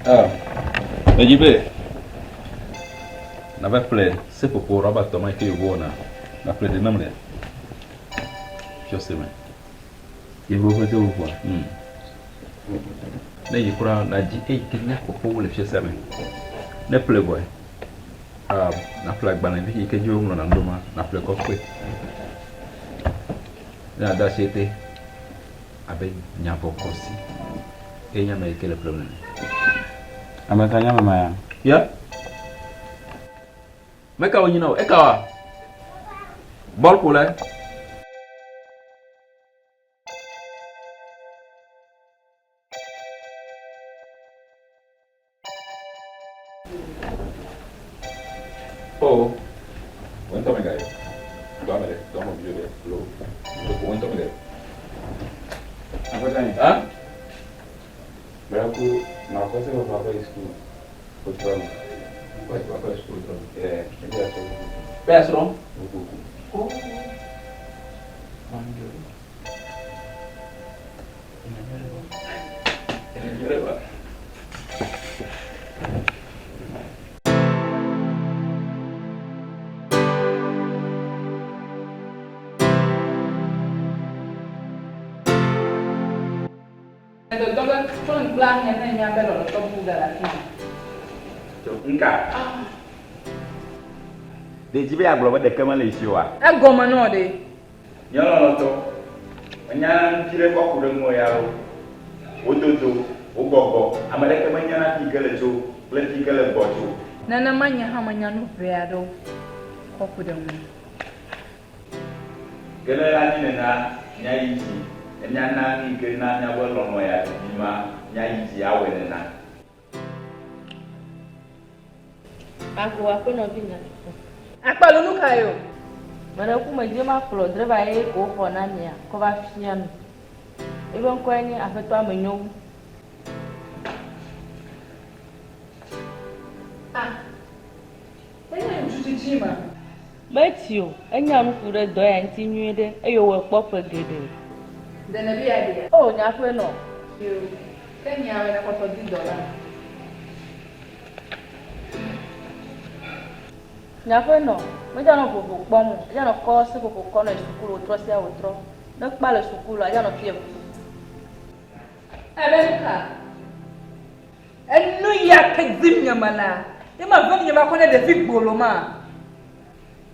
Ah, medzi be nava ƒle seƒoƒo rɔbatɔ ma yi ke yevu wɔna, nàƒle ɖe nam le fiɔse me. Yevuwo ƒe seƒoƒoa? Hmm. Ne yi kura nàdzi eyi ke nya kpɔkpɔ wu le fiɔsea me. Ne ƒle vɔe, ah, nàƒle agbalẽvi yi ke dzi woŋlɔna nu ɖo ma, nàƒle kɔ kpe. Ne nàde asi ete abe nyavɔkɔsi eye nye ame yi ke le ƒlem nene. Ame ka nye ame ma ya? Ya. Meka wonyi na wò? Eka wa? Bɔl ƒolae. Oh, wò ŋutɔ mègayi dɔa me ɖe, dɔa me viwo ɖe, loo, wò ŋutɔ mègayi. Aƒetɔ nye. Hã? Mele ku makɔ seƒoƒo akɔ yi sukulu wetrɔ me. Kɔ yi akɔ yi sukulu wetrɔ me. Ɛɛ, ebe yeasrɔ̃ ʋukuku. Be yeasrɔ̃? Ʋukuku. Oh, manjo. Dɔdɔ be tsɔ ŋkpla nye ne nya be lɔlɔtɔ bu ga le afi ma. Ŋka. Ɖe dzi be yeagblɔ be ɖeke mele esi oa? Egɔme nɔ ɖe. Nye lɔlɔ̃tɔ, menya ŋuti ɖe kɔ ku ɖe ŋuwò ya o. Wò dodo, wò gbɔgbɔ, ame ɖeke menyana fi yi ke le tso kple fi yi ke le gbɔ tso. Nenema nye hã menya nu ʋɛ aɖewo kɔ ku ɖe ŋuwò. Ke ne anyi nena míayi dzi ne míana nu yi ke na míaƒe lɔlɔ̃ ya vivi ma, míayi dzi awɔe nena. Aho aƒenɔvi nya tukɔ. Akpalu nu kae o? Meɖe ku medzi be makplɔ drɛva yeye ke woxɔ na mia kɔ va fia mi. Eƒe ŋkɔe nye Aƒetɔ Amenyowu. Ah, enye ŋutsu tsitsi ma. Metsi o, enya nu ku ɖe dɔ ya ŋuti nyuie ɖe eye wòwɔe kpɔ ƒe geɖe. Ɖe nèbe yeaɖea? O, nye aƒenɔ. Yoo, ke nye ame nèkpɔtɔ di dɔ la. Nye aƒenɔ, medzanɔ vovo kpɔm o, edzanɔ kɔ seƒoƒo kɔ nɔ yi sukulu wòtrɔ sia wòtrɔ. Ne kpa le sukulua, edzanɔ fie ʋu. Ebe nuka? Enu ya ke dim nye melea, ye mave ne nyemakɔ ne ɖevi gbolo ma.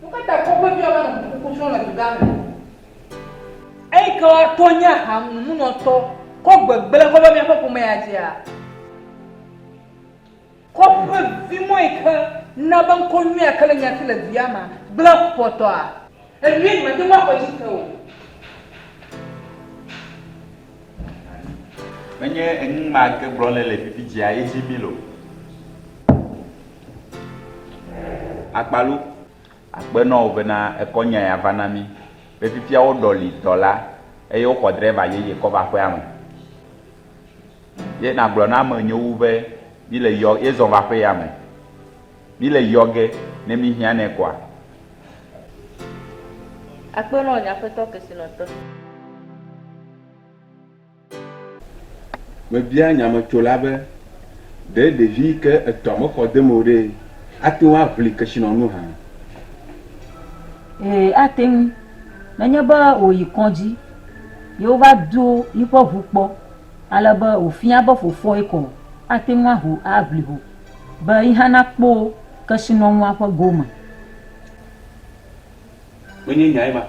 Nu ka ta kɔƒeviwo va nɔ ʋukuku srɔ̃m le dugã me? Eyi ke woatɔ nye ahanumunɔtɔ kɔ gbegblẽ kɔ va míaƒe ƒome ya dzia? Kɔƒevi mɔ yi ke na be ŋkɔ nyui ya ke le mía si le du ya mea gblẽ kpɔtɔa? Enue nyemate ŋu axɔ edzi se o. Menye enu ma ke gblɔm nèle fifi dzia ye dzi mí le o. Akpalu, akpe nɔ wò bena ekɔ nya ya va na mí be fifia woɖɔli dɔ la eye woxɔ drɛva yeye kɔ va aƒea me. Ye nàgblɔ na ame nyo wu be míle yɔ ye zɔ va aƒe ya me. Míle yɔ ge ne míhiã nɛ koa? Akpe nɔ nye aƒetɔ kesinɔtɔ. Mebia nyametsola be, Ɖe ɖevi yi ke etɔa mexɔ de eme o ɖe, ate ŋu aʋli kesinɔnu hã? Ee, ate ŋui. Nenye be wòyi kɔdzi ye wova do yiƒe ʋu kpɔ ale be wòfia be fofoa ye kɔ, ate ŋu aho aʋli ho be yi hã nakpɔ kesinɔnua ƒe gome. Menye nyae ma.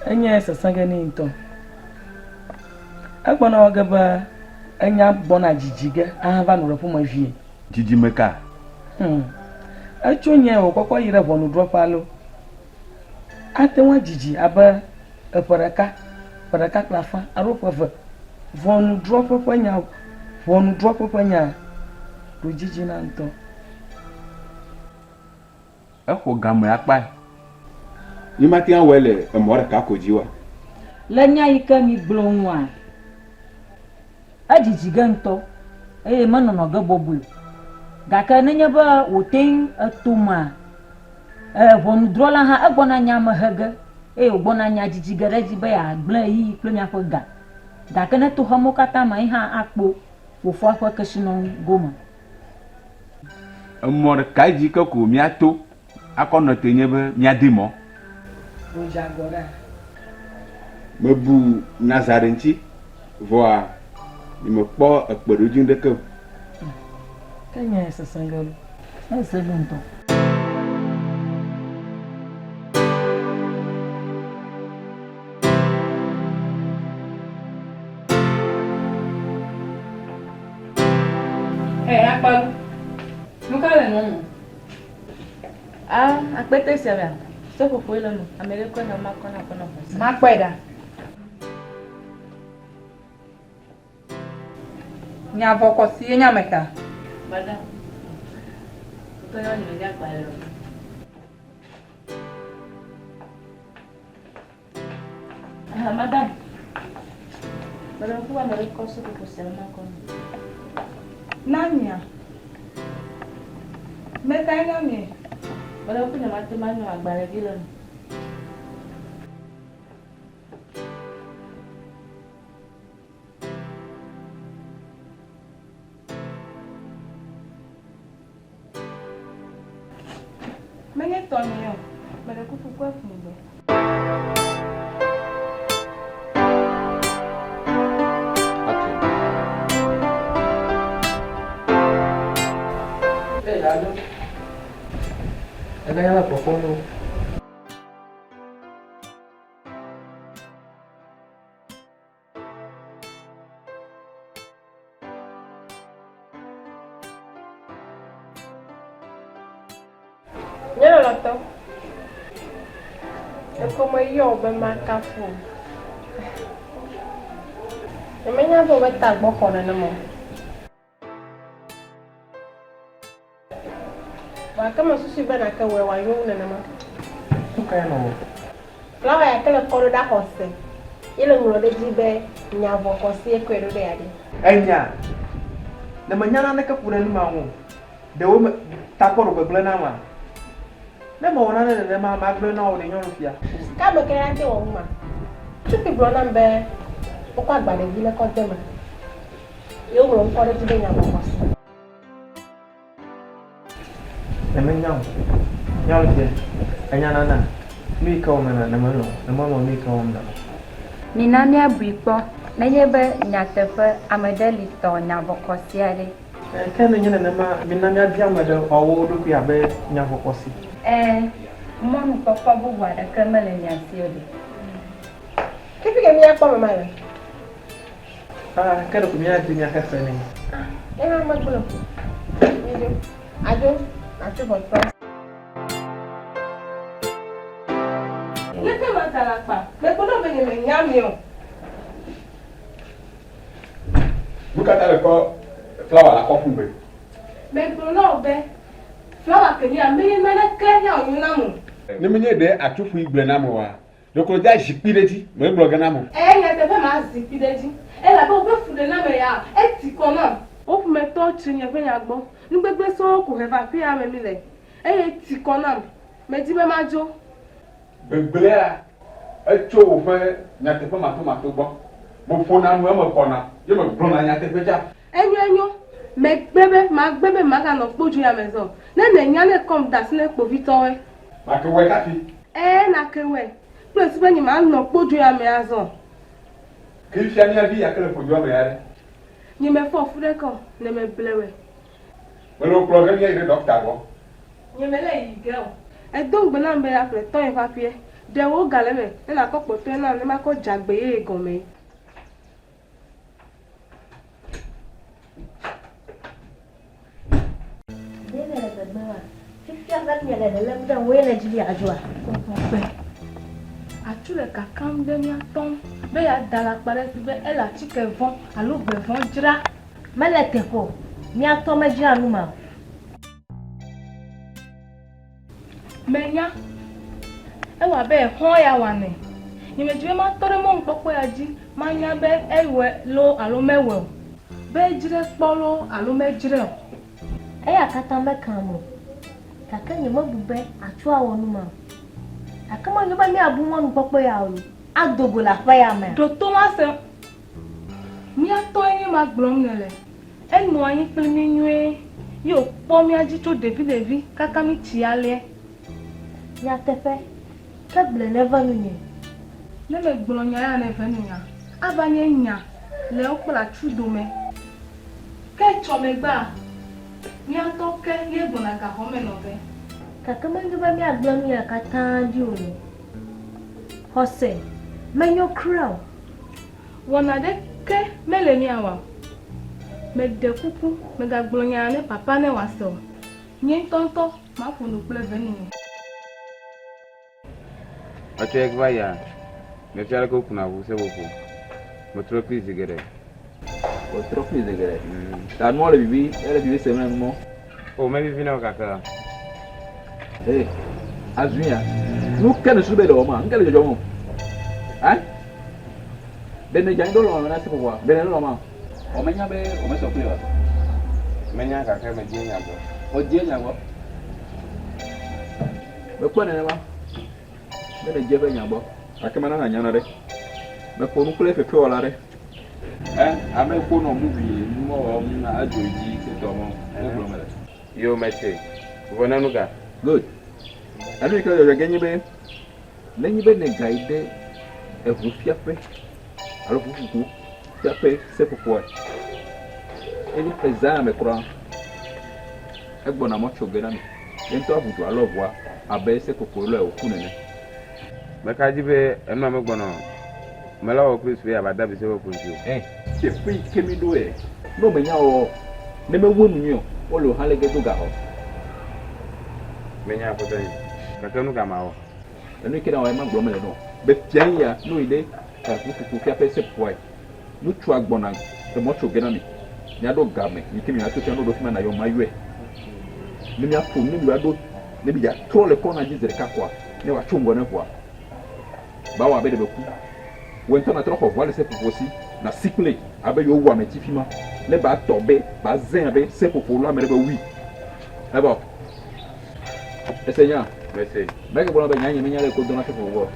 Enye sesẽ ge nɛ ŋutɔ. Egbɔna wɔ ge be enya gbɔna dzidzi ge ahava nu ɖe ƒomevie. Dzidzime ka? Hum. Etso nyae wòkɔkɔ yi ɖe ʋɔnudrɔ̃ƒe alo? Ate ŋu adzidzi abe eƒe ɖeka, ƒe ɖeka kple afã alo ƒe eve. Ʋɔnudrɔ̃ƒe ƒe nya, ʋɔnudrɔ̃ƒe ƒe nya ɖo dzidzi na ŋutɔ. Exɔ game akpae. Mímate ŋu awɔe le emɔ ɖeka ko dzi oa? Le nya yi ke migblɔ ŋua, edzidzi ge ŋutɔ eye menɔnɔ ge bɔbɔe o. Gake nenye be wòte ŋu eto mea, e, ʋɔnudrɔ̃la hã egbɔna nya me he ge eye wògbɔna nya dzidzi ge ɖe edzi be yeagblẽ ɣeyiɣi kple míaƒe ga. Gake ne to xemewo katã mea, ye hã akpɔ. fofoa ƒe kesinɔnu gome. Emɔ ɖeka dzi ke ko míato akɔ nɔ tee nye be míade mɔ. Wòdze agɔ ɖa. Mebu Nazare ŋuti, vɔa nyemekpɔ ekpeɖodzinu ɖeke o. Ke nye sesẽ ge ɖo. Ese ɖo ŋutɔ. Hey, Akpalu. Nu ka le nua me? Ah, akpete sia mea, seƒoƒoe le eme. Ame ɖe kɔe na makɔ na aƒenɔ Xɔse. Makpɔe ɖa. Nya vɔ kɔsi ye nye ame ka? Madam, ŋutɔ yɔ nye nye agbalẽ o. Ah, madame. Madame, pourquoi me kɔ seƒoƒo sia makɔ na? Na mia. Me kae na mie? Madame, ku nye mate manyo agbalẽvi le eme. Menye tɔnye o. Meɖe kuku kɔe ƒu gbe. Ee, alo. Ega ya le kpɔkpɔm ɖo. Nye lɔlɔ̃tɔ, ɖeko meyɔ wò be makafu wò. Nyemenya be wobe tagbɔ xɔ nenema o. Gake mesusui be nake wɔe wòanyo wu nenema. Nu kae nɔ wɔ? Flawa ya ke le kɔ ɖo ɖa xɔse ye le ŋlɔ ɖe edzi be nya vɔ xɔse ye kɔe ɖo ɖe ya ɖi. Enya, ne menya naneke ku ɖe nu ma ŋu o, ɖe wo me takpɔ ɖo gbegblẽ nama? Ne mewɔ nane nenema, magblɔe na wò ɖe nyɔnufia. Ke ame kae ate wɔ nu ma? Tsupi gblɔ nam be wokɔ agbalẽvi le kɔ de eme ye woŋlɔ ŋkɔ ɖe edzi be nya vɔ xɔse. Nyemenya o. Nyɔnuvia, ènya nanea? Nu yi ke wɔm nèle, nyemelɔ̃ o. Nyemelɔ̃ nu yi ke wɔm nèle o. Mina míabui kpɔ nenye be nyateƒe ame ɖe li tɔ nya vɔkɔsia ɖe. Ẽ, ke nenye nenema, mina míadi ame ɖe wòawɔ wo ɖokui abe nya vɔkɔsi. Ẽ, mɔnukpɔkpɔ bubu aɖeke mele mia si o ɖe. Ke fi ke míakpɔ ame ma le? Ah, ke ɖeko míadi míaxe fe nɛ. Ah, ye hã megblɔ. Mídzo. Adzo, nàtso ʋɔtrua. Leke mada alakpa? Megblɔ na wò be nyemenya mi o. Nu ka ta nèkɔ flawa la kɔ ƒu gbe? Megblɔ na wò be flawa ke nye menye naneke ya wònyo nam o. Ne menye ɖe atsuƒui gblɔe nam oa, Ɖeko wòdea zikpui ɖe edzi, megblɔ ge nam o. Ẽ, nyateƒe mazi kpi ɖe edzi, elabe woƒe fuɖename ya, eti kɔ nam. Wo ƒometɔwo tsri nye ƒe nya gbɔ, nu gbegblẽ sɔŋ ko he va aƒea me míle, eye ti kɔ nam. Medi be madzo. Gbegblẽa, etso woƒe nyateƒematomato gbɔ. Meƒona nu eme kɔna, ye megblɔna nyateƒe tsã. Enyo, enyo. Megbe be, magbe be maganɔ kpodzo ya me zɔ o. Ne nènya ne èkɔm de asi na kpovitɔwoe. Make wɔe kafi. Ɛɛ, nake wɔe. Kple susu be nyemanɔ kpodzo ya me azɔ o. Ke fifia mía vi ya ke le kpodzoa me ya ɖe? Nyemefɔ fu ɖeke o, ne meble wɔe. Mele wò kplɔ ge míayi ɖe ɖɔkta gbɔ. Nyemele yiyi ge o. Èdo ŋugbe nam be yeaƒle tɔnye ƒe aƒea. Ɖe wò ga le eme ne nàkɔ kpɔtɔe nam ne makɔ dze agbe yeye gɔmee. Ɖe nèle gbegbe ma? Fifia va nye le lelem ɖe ŋu ye nèdzi be yeadzoa? Gbɔgbɔ Atsu le kakam ɖe mía tɔ ŋu be yeada alakpa ɖe edzi be ele atike vɔ̃ alo gbe vɔ̃ dzra. Mele eteƒe o. Mía tɔ medzraa nu ma o. Menya. Ewɔ abe exɔ̃ ya wɔnɛ. Nyemedi be matɔ ɖe mɔnukpɔkpɔ ya dzi manya be ewɔe loo alo mewɔe o, be edzrae kpɔ loo alo medzrae o. Eya katã mekam o, gake nyemebu be atsu awɔ nu ma o. Gake menyo be míabu mɔnukpɔkpɔ ya o loo, ado go le aƒe ya mea? Ɖo to mase. Mía tɔe nye ma gblɔm nèle. Enɔ anyi kpli mí nyuie ye wòkpɔ mía dzi tso ɖeviɖevi kaka mítsi alea. Nyateƒe, ke gblɔe neve nunye. Ne megblɔ nya ya neve nunyea, ava nye nya le wo kple atsu dome. Ke etsɔ megbea, mía ŋutɔ ke míegbɔna gaxɔ me nɔ ge. Gake menyo be míagblẽ nu ya katã ɖi o lo. Xɔse, menyo kura o. Wɔna aɖeke mele míawɔ o. Meɖe kuku, mègagblɔ nya ya ne Papa ne wòase o. Nye ŋutɔŋutɔ maƒo nu kple venunye. Etsɔe va yia, mefia leke wokuna ʋu seƒoƒo. Metrɔ kpli zi geɖe. Wòtrɔ kpli zi geɖe. Ta nua le vivi, ele vivi sem ne numɔ. O, mevivina o gake. Hey, azui ya. Nu ke ne su be le wɔma, nu ke le dzɔdzɔm o. Hein? Ɖe ne dze anyi ɖo lɔlɔ̃ na seƒoƒoa? Ɖe ne lɔlɔ̃ ma? Wò menya be wò mesɔ kpli oa? Menya gake medie nya gbɔ. Wò die nya gbɔ. Mekpɔe nenema be nèdze eƒe nya gbɔ. Gake mana nànya naɖe. Meƒo nu kple fefewɔla aɖe. Ẽ, ame yi ko nɔ movie numɔ wɔm na edzo yi dzi etɔ mɔ wo gblɔ mele. Yo mese. Vɔ na nu ga. Good. Enu yi ke le dzɔdzɔ ge nye be nenye be nègayi ɖe eʋufiaƒe alo ʋukuku fiaƒe seƒoƒoa, enye ƒe zã me kura egbɔna mɔ tso ge na mi. Ye ŋutɔ aʋu dzo alɔ ʋua abe seƒoƒo lɔe wòku nene. Meka dzi be enua megbɔna o. Mele wɔ kple su ye ava de abi seƒoƒo ŋuti o. Ẽ, teƒe yi ke mi ɖo ye, ne womenya wɔ ne mewu enu nyuie o, wole wò hã lé ge do gaxɔ. Menya aƒetɔ nye, gake nu ka mawɔ? Enu yi ke nawɔ ye ma gblɔm mele nɔ be fia yi ya ne woyi ɖe ʋukuku fiaƒe seƒoƒoae. Ŋutsua gbɔna emɔ tso ge na mi. Miaɖo game yi ke miava tso fia ne woɖo fima nayɔ mayɔe. Ne miaƒo nu ne miva ɖo ne mi dza trɔ le kɔna dzi zeɖeka kɔa ne wa tso ŋgɔ ne ʋua. Ba wɔ abe ɖe be ku. Wò ŋutɔ natrɔ xɔ ʋua le seƒoƒo si na si kple abe yewo wu ame tsi fima. Ne ba tɔ be ba zẽ abe seƒoƒo lɔ ame ɖe be wui. Evɔ. Ese nya? Mese. Meke gblɔ be nya nye menya ɖe ko dɔna seƒoƒo gbɔ.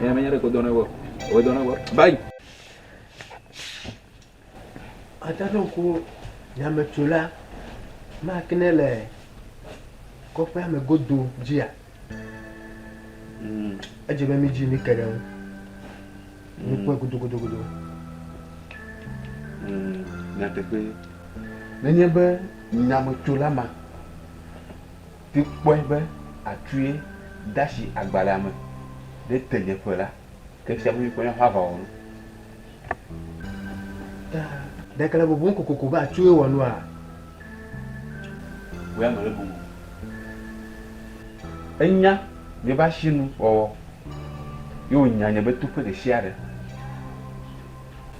Nye menya ɖe ko dɔna gbɔ. Owe dɔna gbɔ. Bye. Ate ɖo ŋku nyametsola ma ke ne le kɔƒea me godo dzia? Edze be mídzi mí ke ɖe eŋu. Míkpɔe godogodogodo. Nyateƒee. Nenye be nyametsola ma te kpɔe be atsue de asi agbalẽa me ɖe tenyeƒe la, ke efia be míkpɔ míaƒe aʋawɔnu. Ta ɖeke le bubum kokoko be atsue wɔ nua? Wò ya mele bum o. Enya nye be asinu wɔwɔ ye wònya nye be toƒe ɖesiaɖe.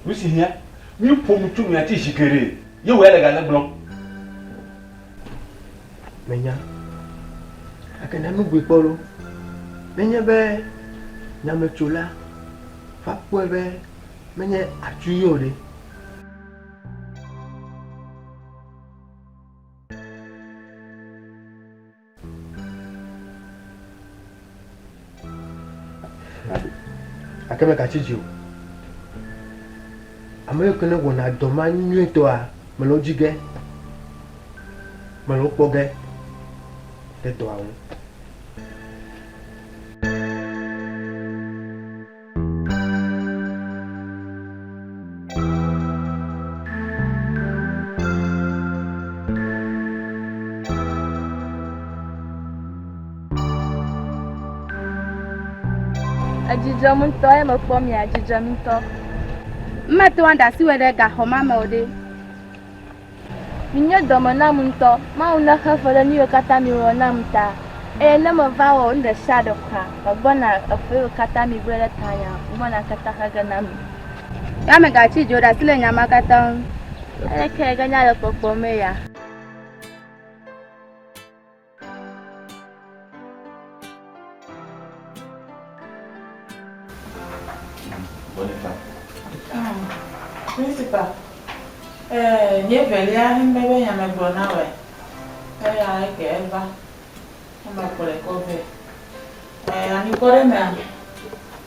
Nu si hiã, míƒo nu tso nua ŋuti zi geɖe ye wò ya le gale gblɔm. Menya. Gake ne nubui kpɔ lo, nenye be nyametsola va kpɔe be menye atsu ye o ɖe? Gake megatsi dzi o. Ame yiwo ke ne wɔna dɔ ma nyuietɔa, mele wo dzi ge, mele wo kpɔ ge ɖe dɔa ŋu. Edzi dzɔm ŋutɔ ye mekpɔ mia, edzi dzɔm ŋutɔ. Mate ŋu aɖe asi wɔ ɖe gaxɔ ma me o ɖe. Minyo dɔme nam ŋutɔ. Mawu nexe fe ɖe nu yiwo katã miewɔ nam ta. Eye ne meva wɔ nu ɖe sia ɖe koa, megbɔna efe yiwo katã migblẽ ɖe tanyea, megbɔna katã xe ge na mi. Ya mègatsi dzi o, ɖe asi le nya ma katã ŋu. Aleke ge nya le kpɔkpɔm eya? Principal, eh, nye velia he be be nya megblɔ na wòe. Eya eke eva. Eme kplɔe kɔ vɛ. Eh, anyikɔ ɖe mea,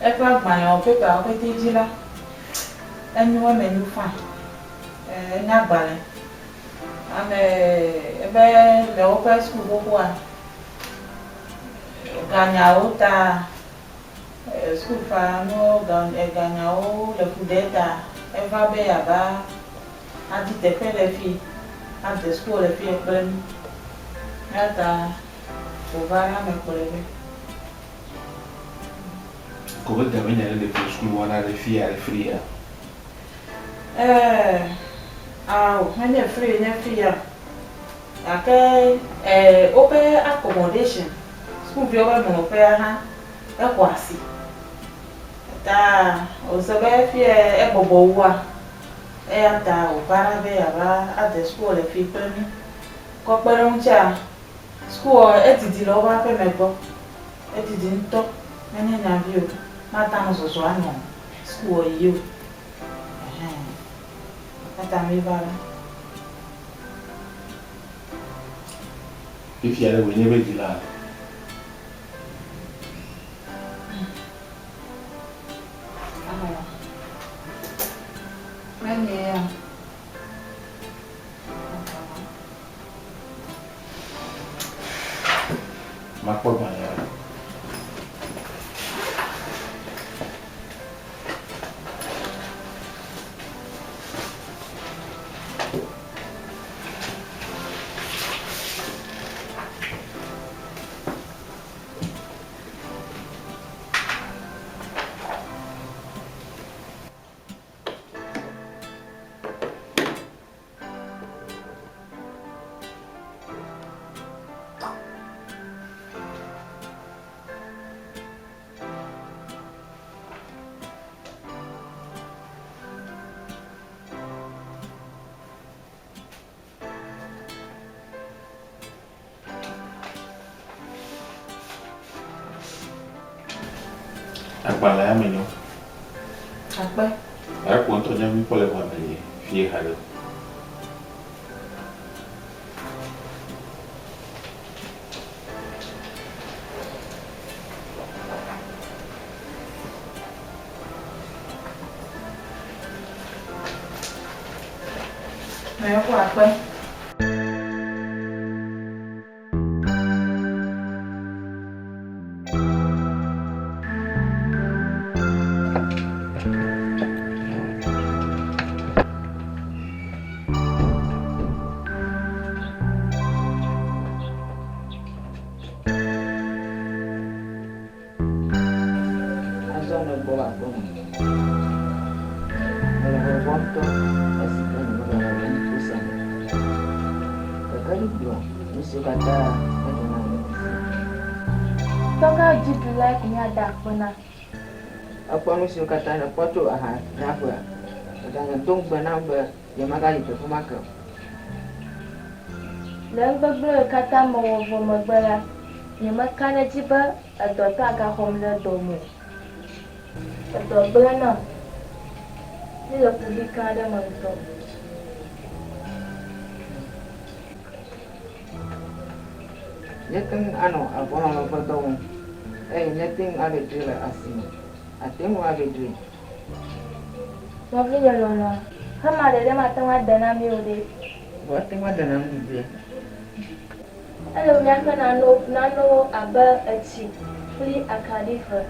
eƒe agbalẽwo, pepawo pɛtɛ dzi la, enyo, eme nyo fine. Eh, enya agbalẽ. Ame ebe le woƒe suku xoxoa, ganyawo ta, sukufa nuwo, eganyawo le fu ɖe ta, eva be yeava adi teƒe le fi, ade suku le fi kple mí. Eya ta wòva na mekplɔe vɛ. Ko be game nya ɖe ɖeviwo suku wɔna ɖe fia ɖe free ya? Ɛɛ, ao, menye free nye fia o. Gake ɛɛ woƒe accommodation, sukuviwo ƒe mlɔƒea hã exɔ asi. Ta wòse be fiɛ ebɔbɔ wua, eya ta wòvana be yeava ade sukua le fi kple mí. Kɔ kpe ɖe eŋutia, sukua edidi le woƒe aƒeme gbɔ. Edidi ŋutɔ, menye nya vi o. Mate anɔ zɔzɔ anɔ sukua yi o. Ɛhɛn. Eya ta míeva la. Fifia ɖe wòe nye be dzila? Menye ya. Makpɔ gbalẽa. Agbalẽa me nyɔ. Akpe. Ekpɔ ŋutɔ nye mi kpɔ le xɔa me le fie haɖe o. Mɛxɔ akpe. Azɔ megbɔ va aƒeme. Mele vɔvɔ̃m ŋutɔ esi ke nyemegava le nuto sia me o. Kekeli gblɔ nu siwo katã medzɔ na wò la. Tɔgã dziɖulae ko míada akpe na. Èkpɔ nu siwo katã nèkpɔ tso ahadzraƒea? Danye do ŋugbe nam be yemagayi teƒe ma ke o. Le nu gbegblẽ yiwo katã mewɔ vɔ megbe la, nyemeka ɖe edzi be edɔtɔ agaxɔm ɖe dɔ me o. Edɔ gblẽ nam. Míele kuxi gã aɖe me ŋutɔ. Míate ŋu anɔ avɔlɔlɔ̃ ƒe dɔ wɔm eye míate ŋu aɖe dzoe le asime. Àte ŋu aɖe dzoe. Nɔvinye lɔlɔ̃a, hema ɖeɖe mate ŋu ade na mí o ɖe. Vɔ ate ŋu ade na nuɖuɖuia. Ele be míaƒe nanewo abe etsi kple akaɖi fe.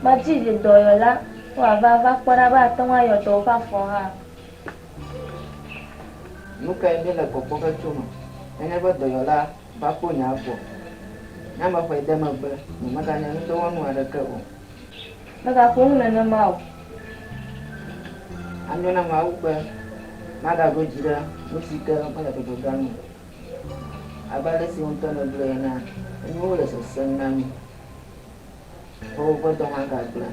Madi dɔyɔla be wòava va kpɔ ɖa be ate ŋu ayɔ dɔ woƒe afɔ hã. Nu kae míele kpɔkpɔ ge tso eme nenye be dɔyɔla va kpɔ nye afɔ? Ne ame xɔe de megbe, nyemeganye nudɔwɔnu aɖeke o. Mègaƒo nu nenema o. Anyo na Mawu be magaɖo dzi ɖe nu si ke mele dzɔdzɔ ge ŋu o. Abe ale si wò ŋutɔ nègblɔe enea, nuwo le sesẽm na mí, vɔ woƒe dɔ hã gagblẽ.